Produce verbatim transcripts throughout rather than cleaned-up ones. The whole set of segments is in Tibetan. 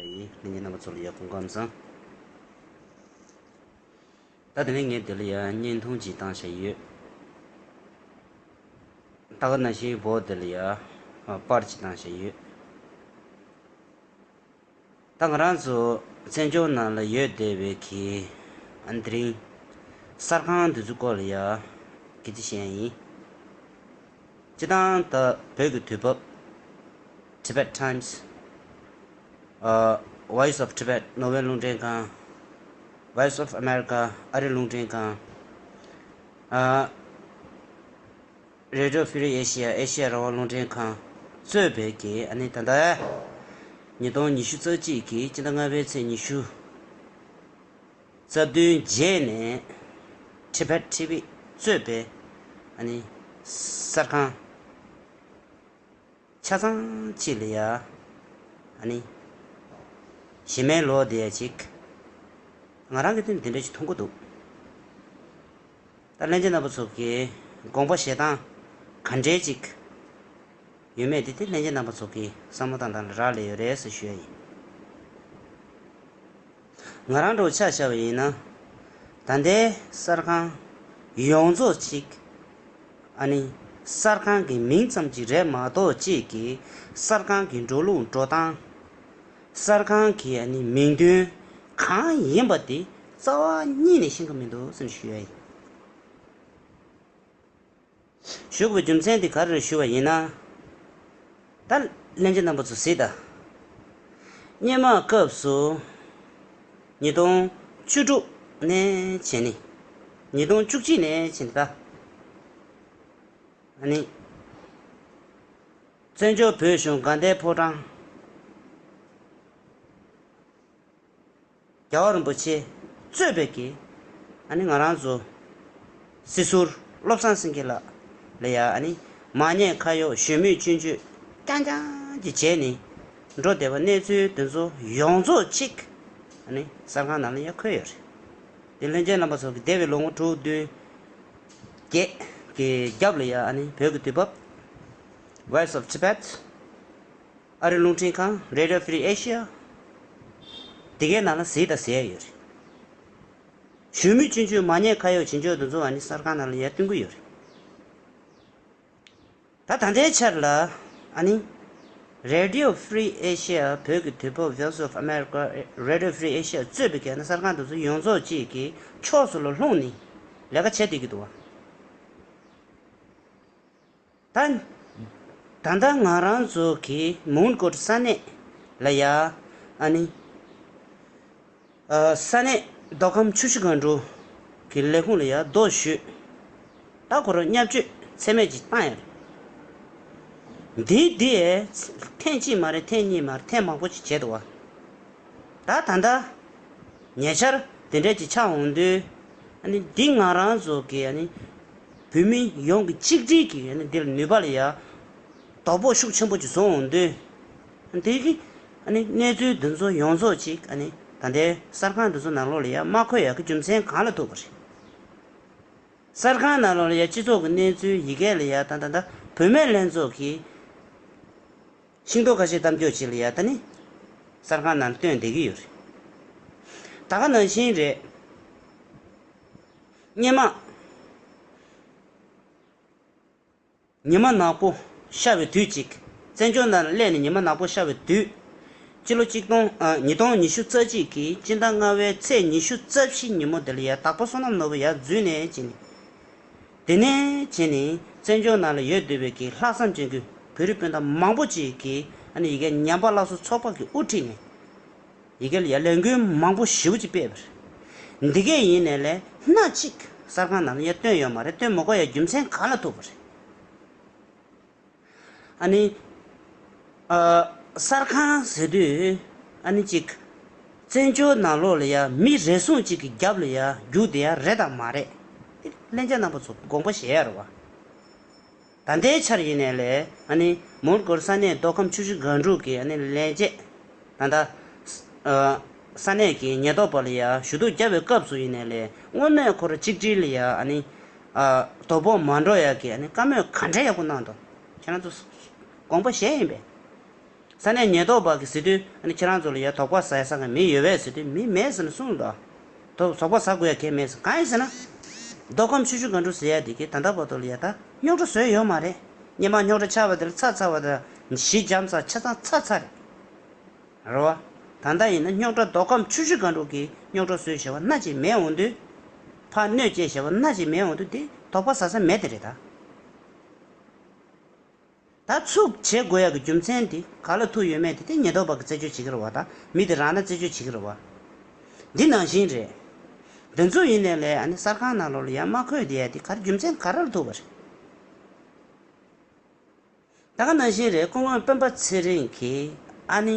ཡིན། ལྷན་རྒྱས་རྣམ་པ་ཚོ་ལ་ཡ་སྐུ་ཁམས་བཟང་། ད་དེ་ནས་ངས་འདི་ལ་ཡ་བརྙན་ཐུང་ཅིག་བཏང་བཞག་ཡོད། ད་ག་ནང་བཞིན་བོད་འདི་ལ་ཡ་པར་ཅིག་བཏང་བཞག་ཡོད། ད་ང་རང་ཚོ་བཙན་བྱོལ་ནང་ལ་ཡོད་བསྡད་པའི་གི་ཨ་ནི་དེ་རིང་གསར་ཁང་འདི་ཚོའི་སྐོར་ལ་ཡ་སྐད་ཆ་བཤད་ཡ་ཡིན། སྤྱིར་བཏང་ད་བོད་ཀྱི་དུས་བབ། Tibet Times། ཨ། Voice of Tibet ནོར་ཝེ་རླུང་འཕྲིན་ཁང་། Voice of America ཨ་རི་རླུང་འཕྲིན་ཁང་། ཨ། Radio Free Asia ཨེ་ཤི་ཡ་རང་དབང་རླུང་འཕྲིན་ཁང་གཙོས་པའི་གི་ཨ་ནི་ད་ལྟ་ཉིས་སྟོང་ཉི་ཤུ་རྩ་གཅིག་གི་སྤྱི་ཟླ་ལྔ་པའི་ཚེས་ཉི་ཤུ་རྩ་བདུན་རྗེས་ནས་Tibet TV གཙོས་པའི་ཨ་ནི་གསར་ཁང་ཆ་ཚང་གཅིག་ལ་ཡ་ཨ་ནི་གཞི་མེད་ལོག་བསྡད་ཡ་ཅིག་ང་རང་གི་དོན་འདི་འདྲ་ཞིག་མཐོང་གི་འདུག་ད་ལྷན་རྒྱས་རྣམ་པ་ཚོ་གི་དགོངས་པ་བཞེས་སྟངས་ག་འདྲའི་ཅིག་ཡོད་མེད་དེ་དེ་ལྷན་རྒྱས་རྣམ་པ་ཚོ་གི་བསམ་བློ་བཏང་སྟངས་ལ་རག་ལས་ཡོད་རེད་ཟེར་ཞུ་ཡ་ཡིན། ང་རང་འདྲ་བོ་ཆ་བཞག་པ་ཡིན་ན། ད་ལྟའི་གསར་ཁང་ཡོངས་རྫོགས་ཅིག་ཨ་ནི་གསར་ཁང་གི་མིང་ཙམ་ཅིག་རེད་མ་གཏོགས་ཅིག་གི་གསར་ཁང་གི་འགྲོ་ལུགས་འགྲོ་སྟངས། གསར་ཁང་གི་ཨ་ནི་མིང་དོན་གང་ཡིན་པ་དེ་རྩ་བ་ཉིད་ནས་ཤེས་ཀྱི་མི་འདུག་ཟེར་ཞུ་ཡ་ཡིན། ཞུ་དགོས་པའི་རྒྱུ་མཚན་དེ་ག་རེ་རེད་ཞུ་བ་ཡིན་ན། ད་ལྷན་རྒྱས་རྣམ་པ་ཚོ་གཟིགས་དང་། སྔོན་མ་སྐབས་སུ་ཉིས་སྟོང་བཅུ་དྲུག་ནས་བྱས་ནས། ཉིས་སྟོང་བཅུ་གཅིག་ནས་བྱས་ནས་ད། ཨ་ནི། བཙན་བྱོལ་བོད་གཞུང་དགའ་ལྡན་ཕོ་བྲང་། རྒྱལ་བ་རིན་པོ་ཆེ་གཙོས་པའི་གི་ཨ་ནི་ང་རང་ཚོ་སྲིད་ཟུར་བློ་བཟང་སེང་གེ་ལགས་ལ་ཡ་ཨ་ནི་མ་ཉེས་ཁ་གཡོགས་གཞོན་མི་སྐྱོན་བརྗོད་རྐྱང་རྐྱང་ཅིག་བྱས་ནས་འགྲོ་བསྡད་པ་གནས་ཚུལ་དེ་ཚོ་ཡོངས་རྫོགས་ཅིག་ཨ་ནི་གསར་ཁང་ནང་ལ་ཡ་འཁོད་ཡོད་རེད། དེ་ལྷན་རྒྱས་རྣམ་པ་ཚོ་གི་འདས་པའི་ལོ་ངོ་དྲུག་བདུན་བརྒྱད་ཀྱི་རྒྱབ་ལ་ཡ་ཨ་ནི་བོད་ཀྱི་དུས་བབ། Voice of Tibet། ཨ་རི་རླུང་འཕྲིན་ཁང་། Radio Free Asia། དེ་གའི་ནང་ལ་གཟིགས་དང་གཟིགས་ཡ་ཡོད་རེད། གཞོན་མི་སྐྱོན་བརྗོད་མ་ཉེས་ཁ་གཡོགས་བྱེད་ཕྱོགས་དེ་ཚོ་ཨ་ནི་གསར་ཁང་ནང་ལ་ཡར་སྟོན་གྱི་ཡོད་རེད། ད་ད་ལྟའི་ཆར་ལ་ཨ་ནི་Radio Free Asia བོད་ཀྱི་དུས་བབ། Voice of America Radio Free Asia གཙོས་པའི་གི་ཨ་ནི་གསར་ཁང་དེ་ཚོ་ཡོངས་རྫོགས་གཅིག་གི་ཕྱོགས་སུ་ལ་ལྷུང་ནས་ལས་ཀ་བྱས་བསྡད་ཀྱི་འདུག་བ། ད། ད་ལྟ་ང་རང་ཚོ་གི་མོན་གྷོ་ས་གནས་ལ་ཡ་ཨ་ནི། ཨ། ས་གནས་མདོ་ཁམས་ཆུ་བཞི་སྒང་དྲུག་གི་ལས་ཁུངས་ལ་ཡ་རྡོ་གཞུས། ད་ཁོ་རང་བརྙས་བཅོས་ཚད་མེད་ཅིག་བཏང་ཡ་རེད། འདི་འདི་ཐེངས་གཅིག་མ་རེད། ཐེངས་གཉིས་མ་རེད། ཐེངས་མང་པོ་ཅིག་བྱས་འདུག་བ། ད་ད་ལྟ་ཉེ་ཆར་དེ་འདྲ་ཅིག་ཆགས་འོང་དུས། ཨ་ནི་འདི་ང་རང་ཚོ་གི་ཨ་ནི་བོད་མི་ཡོངས་ཀྱི་གཅིག་སྒྲིལ་གྱི་ཨ་ནི་འདི་ལ་ནུས་པ་ལ་ཡ་དོ་ཕོག་ཤུགས་ཆེན་པོ་ཅིག་བཟོ་འོང་དུས། འདི་གི་ཨ་ནི་གནས་ཚུལ་འདི་ཚོ་ཡོངས་རྫོགས་ཅིག་ཨ་ནི་ད་ལྟའི་གསར་ཁང་འདི་ཚོ་ནང་ལོགས་ལ་ཡ་མ་འཁོད་ཡ་གི་རྒྱུ་མཚན་གང་ལ་ཐུག་པ་རེད། གསར་ཁང་ནང་ལོགས་ལ་ཡ་སྤྱི་ཚོགས་ཀྱི་གནས་ཚུལ་ཡི་གེ་ལ་ཡ་ད་ད་ད་བུད་མེད་ལྷན་ཚོགས་ཀྱི་ཤིང་ཏོག་ཁ་ཤས་གཏམ་རྒྱུད་ཅིག་ལ་ཡ་ད་ནི་གསར་ཁང་ནང་བཏོན་བསྡད་ཀྱི་ཡོད་རེད། ད་ག་ནང་བཞིན་རེད། སྔོན་མ་ཉི་མ་ནག་པོ་ཤར་བའི་དུས་གཅིག་བཙན་བྱོལ་ནང་ལ་སླེབས་ནས་ཉི་མ་ནག་པོ་ཤར་བའི་དུས། སྤྱི་ལོ་གཅིག་སྟོང་ཨ་ཉིས་སྟོང་ཉི་ཤུ་རྩ་གཅིག་གི་སྤྱི་ཟླ་ལྔ་པའི་ཚེས་ཉི་ཤུ་རྩ་བཞི་ཉིན་མོ་དེ་ལ་ཡ་དྭགས་པོ་བསོད་ནམས་ནོར་བུ་ཡར་འཛུལ་ནས་ཕྱིན། དེ་ནས་བྱས་ནས་བཙན་བྱོལ་ནང་ལ་ཡོད་བསྡད་པའི་གི་ལྷག་བསམ་ཅན་གྱི་བོད་རིགས་སྤུན་ཟླ་མང་པོ་ཅིག་གིས་ཨ་ནི་ཡི་གེ་ཉམས་པ་སླར་གསོ་ཚོགས་པ་གི་དབུ་ཁྲིད་ནས་ཡི་གེ་ལ་ཡ་ལས་འགུལ་མང་པོ་ཞེ་པོ་ཅིག་སྤེལ་བ་རེད། འདི་གས་ཡིན་ནའི་ལས་སྣ་གཅིག་གསར་ཁང་ནང་ལ་ཡ་བཏོན་ཡོད་མ་རེད། བཏོན་མ་དགོས་ཡ་རྒྱུ་མཚན་གང་ལ་ཐུག་པ་རེད། ཨ་ནི། ཨ། གསར་ཁང་ཟེར་དུས་ཨ་ནི་གཅིག་བཙན་བྱོལ་ནང་ལོགས་ལ་ཡ་མི་རེ་ཟུང་གཅིག་གི་རྒྱབ་ལ་ཡ་རྒྱུག་བསྡད་ཡ་རེད་དམ་མ་རེད། དེ་ལྷན་རྒྱས་རྣམ་པ་ཚོ་དགོངས་པ་བཞེས་ཡ་རེད་བ། ད་ལྟའི་ཆར་ཡིན་ནའི་ལས་ཨ་ནི་མོན་གྷོ་ས་གནས་མདོ་ཁམས་ཆུ་བཞི་སྒང་དྲུག་གི་ཨ་ནི་ལས་བྱེད། ད་ལྟ་ས་གནས་ཀྱི་ཉེན་རྟོག་པ་ལ་ཡ་ཞུ་གཏུག་བརྒྱབ་པའི་སྐབས་སུ་ཡིན་ནའི་ལས་སྔོན་མས་ཁོ་རང་གཅིག་སྒྲིལ་ལ་ཡ་ཨ་ནི་དོ་ཕོག་མ་འགྲོ་ཡ་གི་ཨ་ནི་བཀའ་མོལ་ག་འདྲ་ཡག་པོ་གནང་འདུག་ཁྱེད་རང་ཚོ་དགོངས་པ་བཞེས་ཡིན་པས། ས་གནས་ཉེན་རྟོག་པ་གིས་ཟེར་དུས། ཨ་ནི་ཁྱེད་རང་ཚོ་ལ་ཡ་དོགས་པ་ཟ་ཡ་ས་ག་མི་ཡོད་པས་ཟེར་དུས། མི་མེད་ཟེར་ནས་གསུངས་འདུག་དོ་དོགས་པ་ཟ་དགོས་ཡ་གལ་མེད་ཟེར། གང་ཡིན་ཟེར་ན། མདོ་ཁམས་ཆུ་བཞི་སྒང་དྲུག་ཟེར་ཡ་དེ་གི་ད་ལྟ་བར་དུ་ལ་ཡ་ད་རྙོག་དྲ་བཟོས་ཡོད་མ་རེད། སྔོན་མ་རྙོག་དྲ་ཆགས་པ་དེ་ལ་ཚ་ཚ་བ་དང་། གཞི་འགྱམ་ཚ་ཆ་ཚང་ཚ་ཚ་རེད། རེད་བ། ད་ལྟ་ཡིན་ན་རྙོག་དྲ་མདོ་ཁམས་ཆུ་བཞི་སྒང་དྲུག་གིས་རྙོག་དྲ་བཟོས་བྱས་པ་སྣ་གཅིག་མེད་འོང་དུས། ཕར་གནོད་སྐྱེལ་བྱས་པ་སྣ་གཅིག་མེད་འོང་དུས། དེ་དོགས་པ་ཟ་ས་མེད་དེ་རེད་ད། ད་ཚུགས་བྱེད་དགོས་ཡག་གི་རྒྱུ་མཚན་དེ་ག་ལ་ཐུག་ཡོད་མེད་དེ། དེ་ཉེན་རྟོག་པ་གིས་རྩད་གཅོད་བྱེད་ཀྱི་རེད་བ། ད་མི་དེ་རང་ན་རྩད་གཅོད་བྱེད་ཀྱི་རེད་བ། འདི་ནང་བཞིན་རེད། འདི་ཚོ་ཡིན་ནའི་ལས། ཨ་ནི་གསར་ཁང་ནང་ལོགས་ལ་ཡ་མ་འཁོད་བསྡད་ཡ་དེ་ག་རེ་རྒྱུ་མཚན་ག་རེ་ལ་ཐུག་པ་རེད། ད་ག་ནང་བཞིན་རེད། སྐུ་ངོ་སྤེན་པ་ཚེ་རིང་གིས་ཨ་ནི་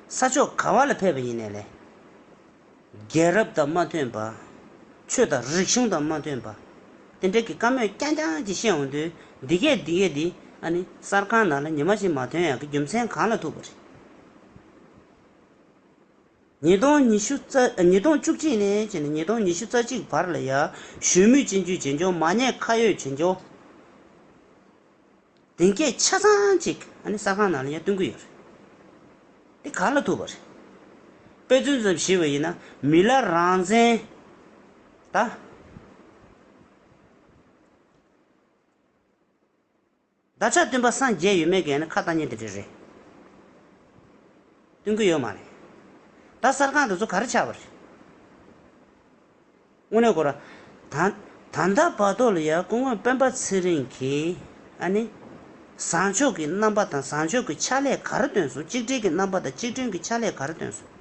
ས་ཕྱོགས་ག་བ་ལ་ཕེབས་པ་ཡིན་ནའི་ལས། རྒྱལ་རབས་དང་མ་མཐུན་པ། ཆོས་དང་རིག་གཞུང་དང་མ་མཐུན་པ། དེ་འདྲའི་གི་བཀའ་མོལ་རྐྱང་རྐྱང་ཅིག་བཤད་འོང་དུས། འདི་གས་འདི་གས་འདི་ཨ་ནི་གསར་ཁང་ནང་ལ་ཉི་མ་ཞིག་མ་ཐོན་ཡག་གི་རྒྱུ་མཚན་གང་ལ་ཐུག་པ་རེད། ཉིས་སྟོང་ཉི་ཤུ་རྩ། ཉིས་སྟོང་བཅུ་གཅིག་ནས་བྱས་ནས་ཉིས་སྟོང་ཉི་ཤུ་རྩ་གཅིག་བར་ལ་ཡ། གཞོན་མི་སྤྱི་འཇུས་བྱེད་འཇོག་མ་ཉེས་ཁ་གཡོགས་བྱེད་འཇོག་དེ་གས་ཆ་ཚང་ཅིག་ཨ་ནི་གསར་ཁང་ནང་ལ་ཡ་སྟོན་གྱི་ཡོད་རེད། དེ་ག་ལ་ཐུག་པ་རེད། དཔེ་མཚོན་ཙམ་བཞག་པ་ཡིན་ན། མི་ལ་རང་བཙན་ད། བརྡ་ཆད་བཏོན་པ་སངས་རྒྱས་ཡོད་མེད་ཀྱི་ཡང་ན་ཁ་བཏང་མཁན་དེ་འདྲ་རེད། སྟོན་གྱི་ཡོད་མ་རེད། ད་གསར་ཁང་དེ་ཚོ་ག་རེ་ཆགས་པ་རེད། དངོས་གནས་ཁོ་ར། ད་ད་ལྟ་བར་དུ་ལ་ཡ་སྐུ་ངོ་སྤེན་པ་ཚེ་རིང་གིས་ཨ་ནི་བཟང་ཕྱོགས་ཀྱི་རྣམ་པ་དང་བཟང་ཕྱོགས་ཀྱི་ཕྱག་ལས་ག་རེ་སྟོན་སོང་། གཅིག་སྒྲིལ་གྱི་རྣམ་པ་དང་གཅིག་མཐུན་གྱི་ཕྱག་ལས་ག་རེ་སྟོན་སོང་།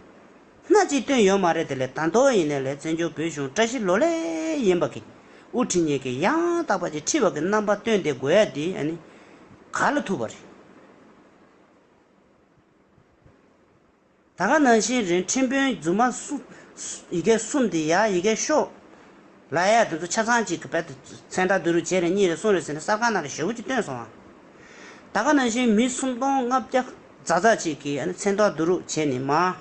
སྣ་གཅིག་བཏོན་ཡོད་མ་རེད། དེ་ལས་ད་དུང་ཡིན་ནའི་ལས་བཙན་བྱོལ་བོད་གཞུང་བཀྲ་ཤིས་ལོ་ལེགས་ཡིན་པ་གི་དབུ་ཁྲིད་མཁན་གྱིས་ཡང་དག་པ་ཅིག་ཁྲིད་པ་གི་རྣམ་པ་སྟོན་བསྡད་དགོས་ཡ་དེ་ཨ་ནི་ག་ལ་ཐུག་པ་རེད། ད་ག་ནང་བཞིན་རེད། ཁྲིམས་དཔོན་རྫུན་མ་གསུམ། ཡི་གེ་གསུམ་དེ་ཡ་ཡི་གེ་ཤོག་ལབ་ཡ་དེ་ཚོ་ཆ་ཚང་གཅིག་གི་བར་དུ་མཚན་རྟགས་བསྡུ་རུབ་བྱས་རེད། གཉིས་རེད་གསུམ་རེད་ཟེར་ནས་གསར་ཁང་ནང་ལ་ཞེ་པོ་ཅིག་བཏོན་སོང་ཨ། ད་ག་ནང་བཞིན་མི་སུམ་སྟོང་ལྔ་བརྒྱ་ཛ་ཛ་ཅིག་གིས་ཨ་ནི་མཚན་རྟགས་བསྡུ་རུབ་བྱས་ནས་མར་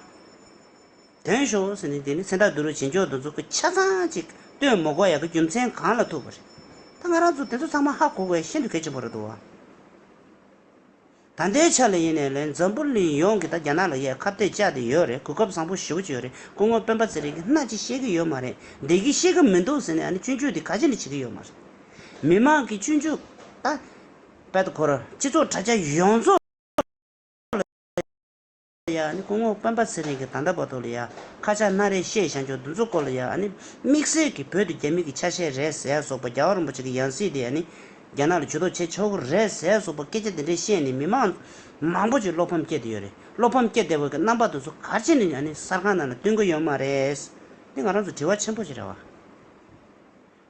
ཐོན་ཤོག་ཟེར་ནས། དེ་ནི་མཚན་རྟགས་བསྡུ་རུབ་བྱེད་ཕྱོགས་དེ་ཚོ་གི་ཆ་ཚང་ཅིག་བཏོན་མ་དགོས་ཡ་གི་རྒྱུ་མཚན་གང་ལ་ཐུག་པ་རེད། ད་ང་རང་ཚོ་དེ་ཚོ་ཚང་མ་ཧ་གོ་དགོས་ཤིན་ཏུ་གལ་ཆེན་པོ་རེད་འདུག་བ། ད་ལྟའི་ཆ་ལ་ཡིན་ནའི་ལས་འཛམ་བུ་གླིང་ཡོངས་ཀྱིས་ད་རྒྱ་ནག་ལ་ཡ་ཁ་གཏད་བཅག་བསྡད་ཡོད་རེད། གོ་སྐབས་བཟང་པོ་ཞེ་པོ་ཅིག་ཡོད་རེད། སྐུ་ངོ་སྤེན་པ་ཚེ་རིང་གིས་སྣ་གཅིག་བཤད་ཀྱི་ཡོད་མ་རེད། བདེ་སྐྱིད་བཤད་ཀྱི་མི་འདུག་ཟེར་ནས་ཨ་ནི་སྐྱོན་བརྗོད་དེ་ག་ཅི་ནས་བྱེད་ཀྱི་ཡོད་མ་རེད། མི་མང་གི་སྐྱོན་བརྗོད་ད། དཔལ་དུ་འཁོར་སྤྱི་ཚོགས་དྲ་རྒྱ་ཡོངས་རྫོགས་ལ་ཡ་ནི་སྐུ་ངོ་སྤེན་པ་ཚེ་རིང་གིས་ད་ལྟ་བར་དུ་ལ་ཡ་ཁ་ཆག་སྣ་རལ་བཤད་བཞག་ཕྱོགས་འདི་ཚོ་སྐོར་ལ་ཡ་ཨ་ནི་དམིགས་བསལ་གྱི་བོད་དེ་རྒྱ་མི་གི་ཆ་ཤས་རེད་ཟེར་ཡ་སོགས་པ། རྒྱལ་བ་རིན་པོ་ཆེ་གི་ཡང་སྲིད་དེ་ཨ་ནི་རྒྱ་ནག་ལ་ཇུས་གཏོགས་བྱེད་ཆོག་གི་རེད་ཟེར་ཡ་སོགས་པ་སྐད་ཆ་དེ་འདྲ་བཤད་ནས་མི་མང་མང་པོ་ཅིག་བློ་ཕམ་སྐྱེས་བསྡད་ཡོད་རེད། བློ་ཕམ་སྐྱེས་བསྡད་པ་གི་རྣམ་པ་དེ་ཚོ་ག་རེ་བྱས་ནས་ཨ་ནི་གསར་ཁང་ནང་ལ་སྟོན་གི་ཡོད་མ་རེད། འདི་ང་རང་ཚོ་དྲི་བ་ཆེན་པོ་ཞིག་རེད་བ།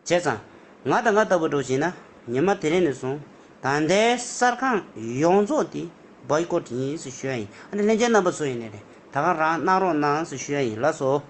བྱས་ཙང་། ང་དང་ང་ལྟ་བུ་འདྲ་བོ་བྱས་ན། ཉི་མ་དེ་རིང་ནས་བཟུང་། ད་ལྟའི་གསར་ཁང་ཡོངས་རྫོགས་དེ་བོའི་ཀོ་ཊི་ཡིན་ཟེར་ཞུ་ཡ་ཡིན། ཨ་ནི་ལྷན་རྒྱས་རྣམ་པ་ཚོ་ཡིན་ནའི་རེད། ད་ག་རང་གནང་རོགས་གནང་ཟེར་ཞུ་ཡ་ཡིན། ལགས་སོ།